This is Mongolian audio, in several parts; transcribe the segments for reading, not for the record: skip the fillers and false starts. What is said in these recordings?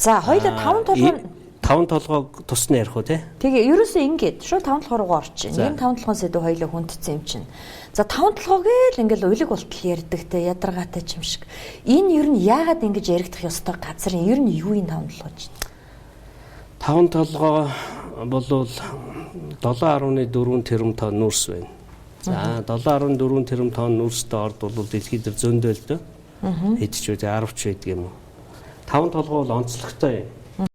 За, хоёулаа таван толгой таван толгойг тусна ярих уу те? Тэгээ ерөөсөө ингэж шууд таван толгой руугаа орчих. Энэ таван толгойн сэдв хоёулаа хүндсэн юм чинь. За, таван толгой гээл ингээл улиг болтол ярьдаг те, ядаргаатай ч юм шиг. Энэ ер нь яагаад ингэж яригдах ёстой газар юм? Ер нь юу юм таван толгой чинь? Таван толгой болвол 7.4 тэрбум тонн нүүрс байна. За, 7.4 тэрбум тонн нүүрстэй орд бол дэлхийд дээр зөндөө л дөө. Хэд ч үү 10 ч байдаг юм уу. Таван толгой бол онцлогтой юм.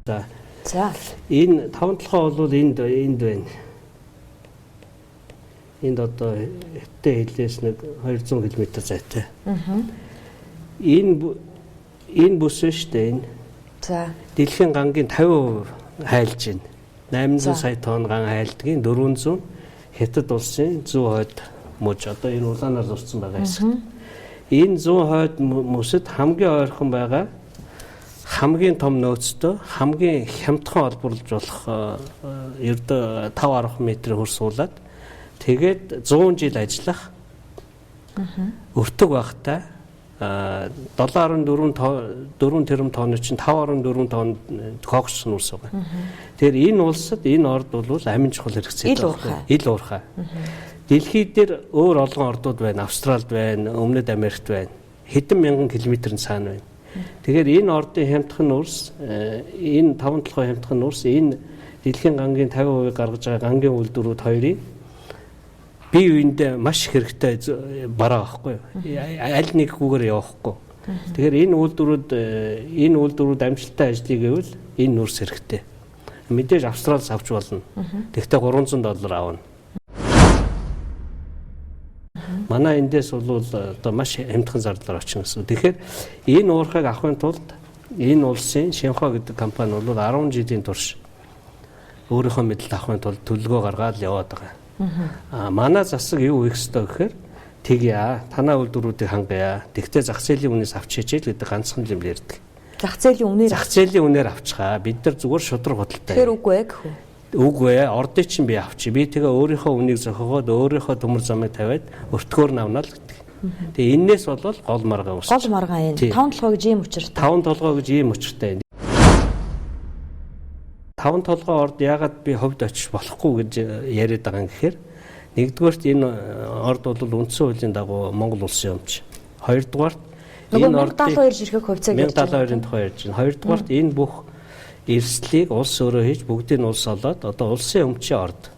За. За. Энэ таван толгой бол энд байна. Энд одоо хятад хэлээс нэг 200 км зайтай. Энэ бүс шүү дээ энэ. За. Дэлхийн гангийн 50% хайлж байна. 800 сая тонн ган хайлдгийн 400 Хятад улсын зүүн хойд муж одоо энэ улаанаар зурсан байгаа хэсэгт. Энэ зүүн хойд мөсөд хамгийн ойрхон байгаа хамгийн том нөөцтэй хамгийн хямдхан олборлож болох ердөө 5-10 метрийн хөрс суулаад тэгээд 100 жил ажиллах өртөг багтай 7.4 тэрбум тонны чинь 5.4 тонн кокс нүүрс байгаа. Тэгэхээр энэ улсад энэ орд бол амин чухал хэрэгцээтэй байна. Ил уурхай. Дэлхий дээр өөр олон ордууд байна. Австралид байна, Өмнөд Америкт байна. Хэдэн мянган километрийн цаана байна. Тэгэхээр энэ ордын хямдхан нүүрс, энэ таван толгой хямдхан нүүрс, энэ дэлхийн гангийн 50% гаргаж байгаа гангийн үйлдвэрүүд хоёрын бие биендээ маш хэрэгтэй бараа байхгүй юу? Аль нэггүйгээр явахгүй. Тэгэхээр энэ үйлдвэрүүд амжилттай ажиллая гэвэл энэ нүүрс хэрэгтэй. Мэдээж Австралиас авч болно. Тэгэхдээ $300 авна. Манай эндээс бол одоо маш хямдхан зардлаар очно гэсэн. Тэгэхээр энэ уурхайг авахын тулд энэ улсын Шинхуа гэдэг компани бол 10 жилийн турш өөрийнхөө мэдлэл авахын тулд төлөвлөгөө гаргаад яваад байгаа. Манай засаг юу хийх ёстой гэхээр тэгье, танаа үйлдвэрүүдийг хангая. Тэгтээ зах зээлийн үнээс авч хийжээ л гэдэг ганцхан юм ярьдаг. Зах зээлийн үнээр зах зээлийн үнээр авчихаа. Бид нар зүгээр шудраг худалдаа. Тэгэхээр үгүй ээ гэх үү? Үгүй ээ, ордыг чинь би авчи. Би тэгээ өөрийнхөө үнийг зохиогоод өөрийнхөө төмөр замыг тавиад өртгөөр навна л гэдэг. Тэгээ энээс болол гол маргаан үүсэж. Гол маргаан энэ. Таван толгой гэж ийм учиртай. Таван толгой гэж ийм учиртай. Таван толгой орд яагаад би ховд очиж болохгүй гэж яриад байгаа юм гэхээр нэгдүгээрт энэ орд бол үндсэн хуулийн дагуу Монгол улсын өмч. Хоёрдугаарт энэ ордын 1072 жирхэг хувьцааг ярьж байна. 1072-ын тухай ярьж байна. Хоёрдугаарт энэ бүх эрсдлийг улс өөрөө хийж бүгдийг нь улс олоод одоо улсын өмчийн орд.